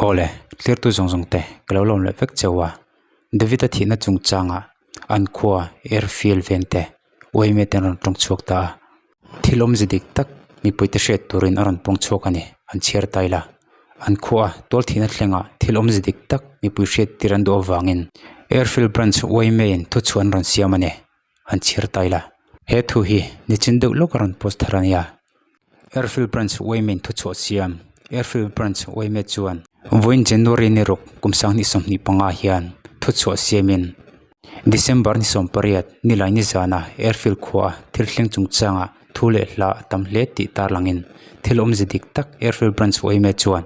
Awle, tlirtu zawng zawng te ka lo lawm leh vek cheu a, David-a thihna chungchangah an khua airfield veng te uaime te an rawn tawng chhuak ta a, thil awmze dik tak mipuite hriat turin a rawn pawng chhuak a ni, an chhiar ta ila. An khua tual thihna thlengah thil awmze dik tak mipui hriat tir an duh avangin airfield branch uaime in thuchhuah an rawn siam a ni. Han chhir ta ila. He thu hi nichin deuh lawk a rawn post thar a nia. Airfield Branch Women thuchhuah siam Airfield Branch Women chuan vawiin January ni ruk kum sanghnih 25 hian thuchhuah siamin December ni 18 nilai ni zana Airfield khua thil thleng chungchangah thu leh hla a tam hle tih tarlangin thil awmze dik tak Airfield Branch Women chuan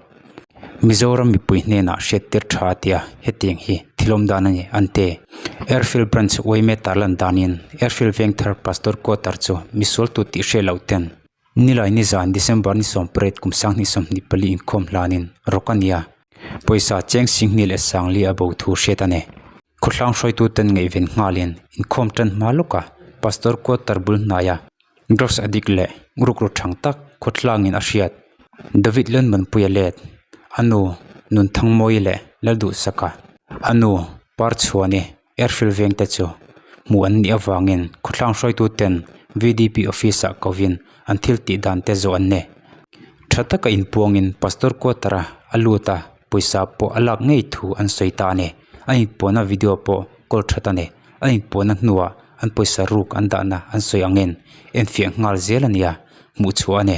Mizoram mipui hnenah hriattir tha a ti a, hetiang hi thil awm dan a ni an ti. Airfield Branch Women tarlan danin Airfield Vengthar Pastor Quarter chu misual tu tih hriat loh ten Nilai nizan December ni 18 kum 2024 inkhawm hlanin rawk a ni a, pawisa cheng singhnih leh sangli a bo thu hriat a ni. Khawthlang hruaituten ngaihven nghalin inkhawm tan hma lawka Pastor Quarter bul hnaia Drugs addict leh rukru thang tak khawtlangin a hriat. David Lenmanpuia let, a nu Nunthangmawii leh Lalduhsaka, a nu Parchhuani Airfield vengte chu hmuh an nih avangin khawtlang hruaituten VDP office-ah kovin an thil tih dan te zawh an ni. Tha taka inpuangin Pastor Quarter-a a lut a, pawisa pawh a lak ngei thu an sawi ta a ni. A inpuahna video pawh kawl that a ni. A inpuahna hnuah an pawisa ruk an dahna an sawi angin enfiah nghal zel a nia, hmuh chhuah a ni.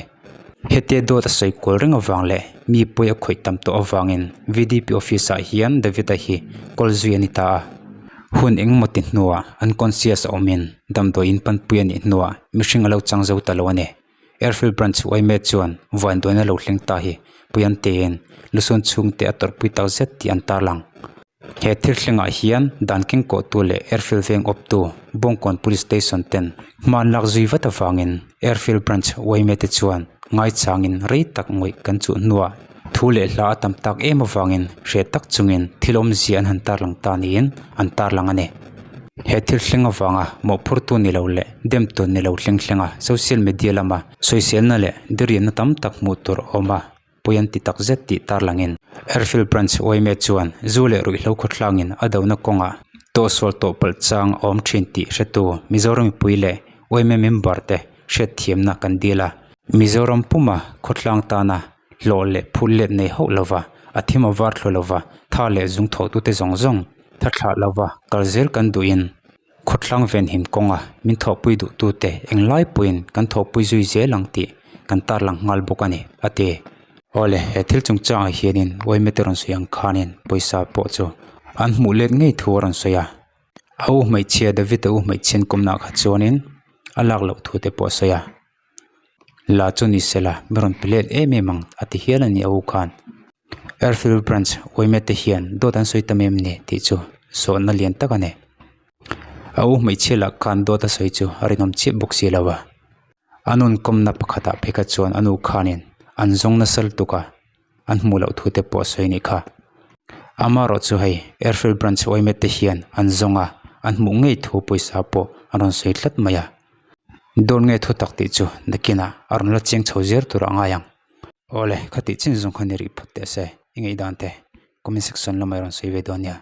Hetia dawt a sawi kual reng avang leh mi pawi a khawih tam tawh avangin VDP office ah hian David-a hi kawl zui a ni ta a. Hun engemaw ti hnuah unconscious a awmin damdawiin panpui a nih hnuah mihring a lo chang zo ta lo a ni. Airfield Branch yma chuan vanduaina lo thleng ta hi Puiantein lusun chhungte a tawrhpui tak zet tih an tarlang. He thil thlengah hian dan kengkawhtu leh Airfield veng awptu Bawngkawn Police Station ten hma an lak zui vat avangin Airfield Branch yma te chuan ngaichangin rei tak ngawih kan chuh hnuah thu leh hla a tam tak em avangin hreh tak chungin thil awmzia an han tarlang ta niin an tarlang a ni. He thil thleng avanga mawhphurtu ni lo leh demtu ni lo thleng thlenga social media lama sawiselna leh diriamna tam tak hmuh tur a awm a. Pui an ti tak zet tih tarlangin Airfield Branch yma chuan zu leh ruihhlo khawthlangin a dona kawngah tawhsual tawh palh chang a awm thin tih hretu Mizoram mipui leh yma member te hriatthiamna kan dil a. Mizoram puma khawtlang tana hlawh leh phut let nei hauh lova a thim a var thlu lova tha leh zung thawhtute zawng zawng tha thlah lova kal zel kan duhin Khawthlang venhim kawnga min thawhpui duhtute englai pawhin kan thawhpui zui zel ang tih kan tarlang nghal bawk a ni, a ti. Awle, he thil chungchangah hianin yma te rawn sawi ang khanin pawisa pawh chu an hmuh let ngei thu a rawn sawi a. A u hmeichhia David-a u hmeichhian kawmnaah kha chuanin a lak loh thu te pawh a sawi a. La chu ni se la, mi rawn pe let em em ang a ti hial a ni a u khan. Airfield Branch yma te hian dawt an sawi tam em ni tih chu zawhna lian tak a ni. A u hmeichhia lah khan dawt a sawi chu a rinawm chiah bawk si lo a. A nun kawmna pakhatah phei kha chuan a nu khanin an zawng nasa lutuk a, an hmuh loh thu te pawh a sawi anih kha. Amaherawh chu hei Airfield Branch yma te hian an zawng a, an hmuh ngei thu pawisa pawh an rawn sawi tlat mai a. Dawn nge thu tak tih chu nakinah a rawn la chiang chho zel tur a ngai ang. Awle, khatih chin zawng kha ni rih phawt teh se, i ngaihdan te comment section lamah i rawn sawi ve dawn nia.